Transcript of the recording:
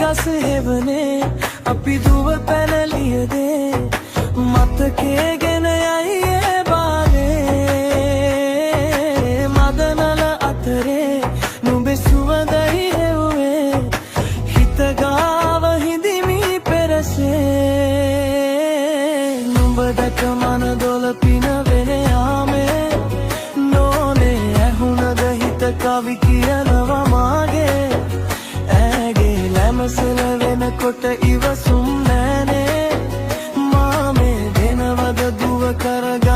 ගස් හෙවනේ අපි දුව පැනලියදේ මතකේ ගෙන යයි ඒ බාලේ. මදනල අතරේ නුඹේ සුවඳයි හෙව්වේ, හිත ගාව හිඳිමි පෙරසේ. නුඹ දැක මන දොල පිනවෙන යාමේ නෝනේ, ඇහුනද හිත කවි කියනවා මාගේ. ඇගේ ලැමසල වෙනකොට ඉවසුම් නෑනේ, මාමේ දෙනවද දුව කරගෙන.